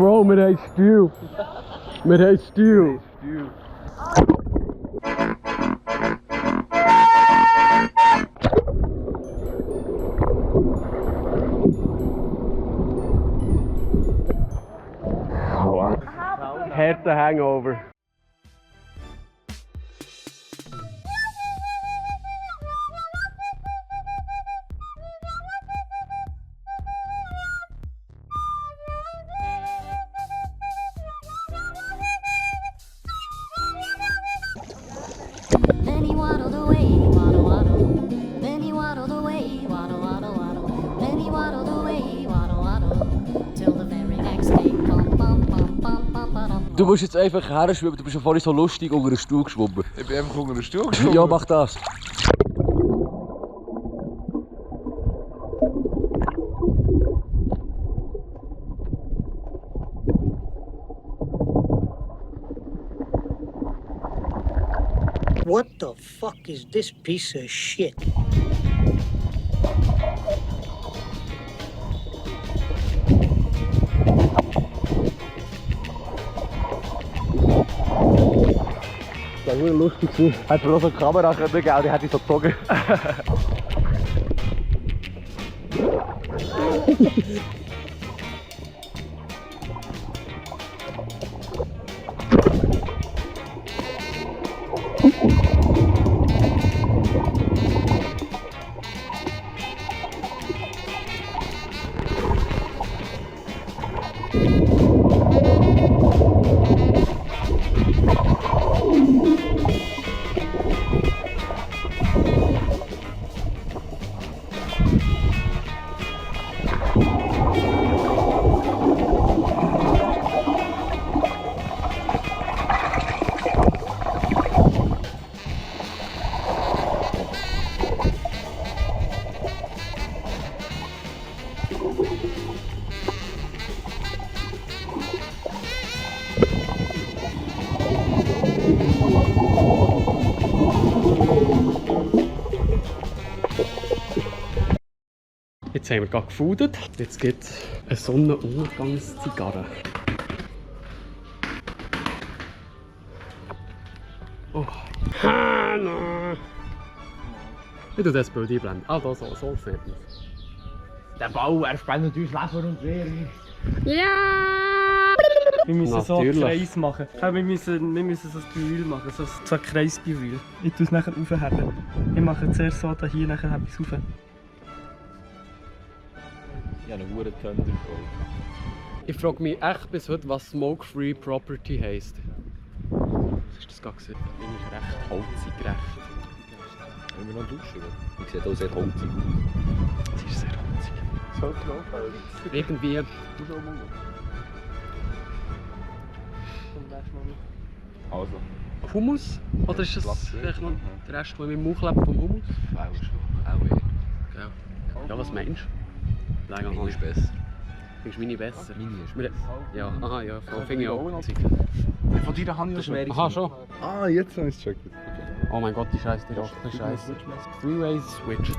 Bro, wir haben Stil. Wir haben Stil. Härter Hangover. Then he waddled away, waddle waddle. Then he waddled away, waddle waddle waddle. Then he waddled away, waddle waddle. Till the very next day, bum bum bum bum bum bum. Du musst jetzt einfach her schwimmen, du bist ja vorhin so lustig unter den Stuhl geschwommen. Ich bin einfach unter den Stuhl geschwommen. Ja, mach das. What the fuck is this piece of shit? Das war lustig. Hat mir auch so eine Kamera geben, die hätte ich so gezogen. Jetzt haben wir gerade gefoodert. Jetzt gibt es eine Sonnenuntergangszigarre. Oh. Hanna! Ich tue das Bild einblenden. Ah, da so sieht man es. Der Bau, er spendet uns Leben und Lehre. Ja! Wir müssen Natürlich. so einen Kreis machen. Ja, wir müssen so ein Gewühl machen, so ein Kreisgewühl. Ich tue es nachher aufheben. Ich mache zuerst so, da hier, nachher habe ich es auf. Ich habe einen hohen Thunder geholt. Ich frage mich echt bis heute, was Smoke-Free Property heisst. Was ist das gerade? Bin ich recht holzig gerecht? Wenn wir noch duschen, ich sehe auch sehr holzig. Es ist sehr holzig. So klar. Irgendwie. Also. Hummus? Oder ist das vielleicht noch der Rest, der in meinem Mauch lebt vom Hummus? Auch schon. Auch eh. Ja. Ja, was meinst du? Meine ist besser. Findest du meine besser? Meine ist Wir- besser. Ja, aha, ja, finde ich auch. Von dir habe ich ja schon. Aha, schon? Ah, jetzt habe ich es gecheckt. Oh mein Gott, die Scheiße, die rote Scheiße. Three-Way Switch.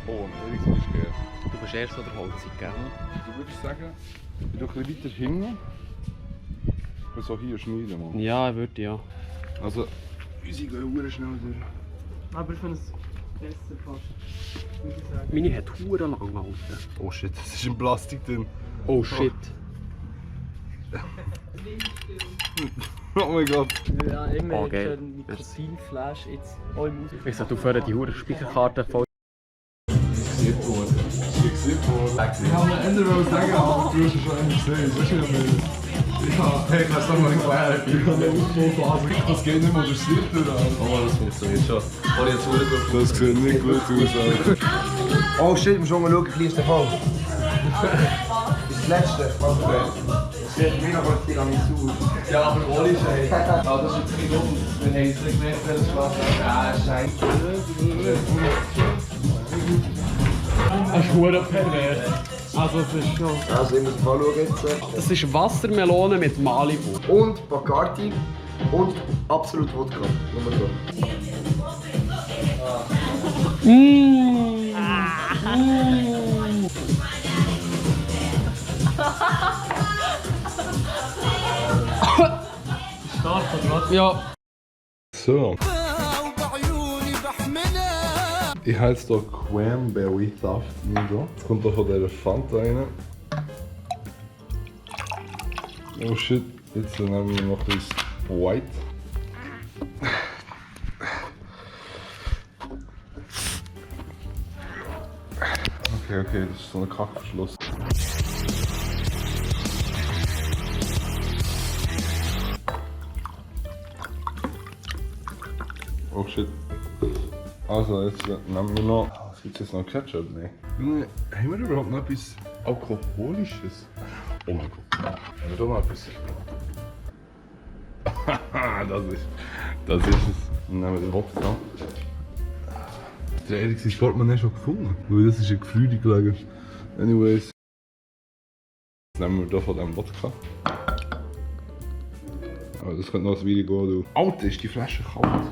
Oh, ein Ericsson ist geil. Du bist erst so der Holzig, gell? Du würdest sagen, ich tue ein bisschen weiter hinten. Und so hier schneiden, Mann. Ja, ich würde ja. Also, unsere gehen sehr schnell durch. Aber ich finde es besser fast. Würde ich sagen. Meine hat hure lang gehalten. Oh shit, das ist in Plastik drin. Oh shit. Oh mein Gott. Ja, immer Oh, geil. ein Nikotinflash jetzt auch im Ausland. Ich sollte aufhören, die hure Speicherkarte voll. Ich habe am Ende sagen, aber du hast es schon eigentlich gesehen. Weißt du, ich kann es doch mal erklären. Ich habe eine Aufbauphase. Das geht nicht mehr durch Slip oder? Oh, das funktioniert schon. Oh, jetzt wurde es Das sieht nicht gut aus. Oh shit, wir schauen schauen, fließt der Fall. Das letzte, was du das wird wieder von Tiramisu. Ja, aber Oli ist hey. Ah, das ist jetzt nicht dumm. Wir haben jetzt nicht gemerkt, welches Glas scheiße. Das ist hure pervers. Also es ist schon... Also ich muss mal schauen jetzt. Das ist Wassermelone mit Malibu. Und Bacardi und absolut Wodka. Nur so. Stark, oder was? Ja. So. Ich habe jetzt hier Cranberry Saft rein. Jetzt kommt hier von dieser Fanta rein. Oh shit, jetzt nehmen wir noch ein bisschen White. Okay, das ist so ein Kackverschluss. Oh shit. Also, jetzt nehmen wir noch. Was gibt es jetzt noch? Ketchup? Nein. Junge, haben wir überhaupt noch etwas Alkoholisches? Oh mein Gott. Haben wir da noch etwas? das ist es. Dann nehmen wir den Wodka. Der Erik, sein Portemonnaie schon gefunden. Weil das ist ein Gefühl gelegen. Anyways. Jetzt nehmen wir hier von diesem Wodka. Aber das könnte noch ein Video gehen, du. Alter, ist die Flasche kalt?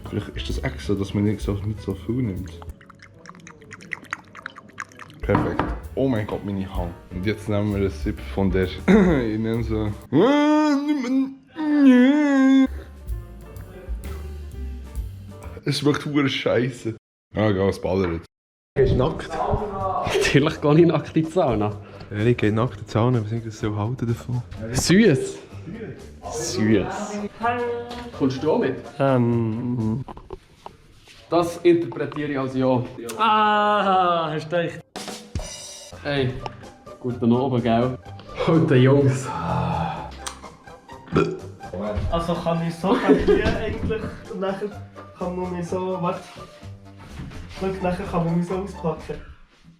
Vielleicht ist das extra, dass man nicht so viel nimmt. Perfekt. Oh mein Gott, meine Hand. Und jetzt nehmen wir einen Sip von der. Ich nenne so. Es schmeckt verdammt scheiße. Ah, geh, es ballert. Gehst du nackt? Natürlich gehe ich nackt in die Sauna. Ich gehe nackt in die Sauna, was ich so halten davon. Süß. Süß. Kommst du auch mit? Das interpretiere ich als Ja. Ah, hast du recht. Hey, guten Abend, gell? Alter Jungs. Also kann ich so hier eigentlich und nachher kann man mich so, warte. Schau, nachher kann man mich so auspacken.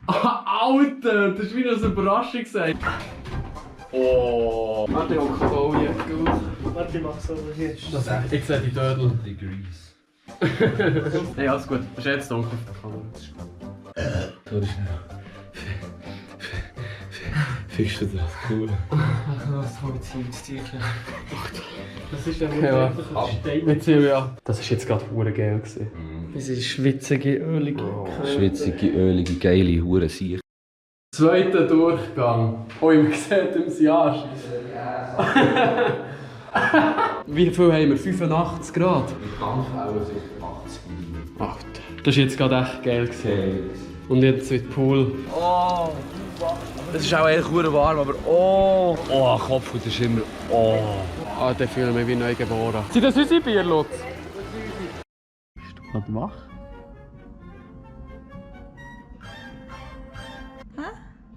Alter, das ist wie eine Überraschung gesagt. Oh. Warte, ich hocke auch hier. Warte, ich mach so hier. Ich sehe die Dödel. Die Grease. Hey, alles gut. Das ist jetzt dunkel auf der Kamera. Sorry, schnell. Fickst du das? Cool. Was soll ich jetzt hier? Das ist ja Okay, wirklich ein Stein. jetzt sehen wir ja. Das war jetzt gerade hure geil. Diese schwitzige, ölige Schwitzige, ölige, geile Hure Sieg. Zweiter Durchgang. Oh, man sieht im Siage. Wie viel haben wir? 85 Grad? Mit Dampfauer sind 80 Minuten. Alter, das war jetzt gerade echt geil. Und jetzt wird Pool. Oh, das ist auch echt warm, aber oh, Kopf, das ist immer oh. Ah, der fühlt mich wie neu geboren. Sind das unsere Bierlutz? Bist du gerade wach?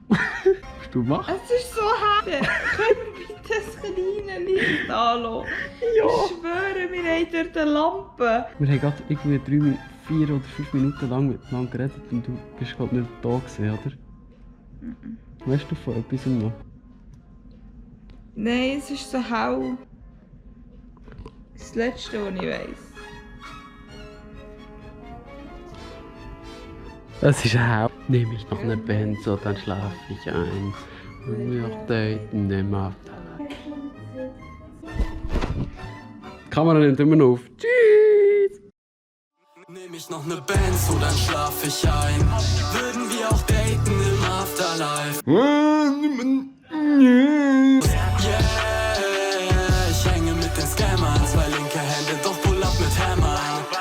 Bist du wach? Es ist so hart. Können wir bitte das kleine Licht anlassen? Ja. Ich schwöre, wir haben dort eine Lampe. Wir haben gerade irgendwie 4 oder 5 Minuten lang miteinander geredet und du bist gerade nicht da gewesen, oder? Weißt du von etwas noch? Nein, es ist so hell. Das Letzte, was ich weiss. Es ist hell. Nehme ich noch eine Benzo, dann schlafe ich ein. Und wir daten nicht mehr. Die Kamera nimmt immer noch auf. Tschüss! Nehm ich noch ne Benzo, dann schlaf ich ein. Würden wir auch daten im Afterlife? Yeah, ich hänge mit den Scammern, 2 linke Hände, doch pull up mit Hammern.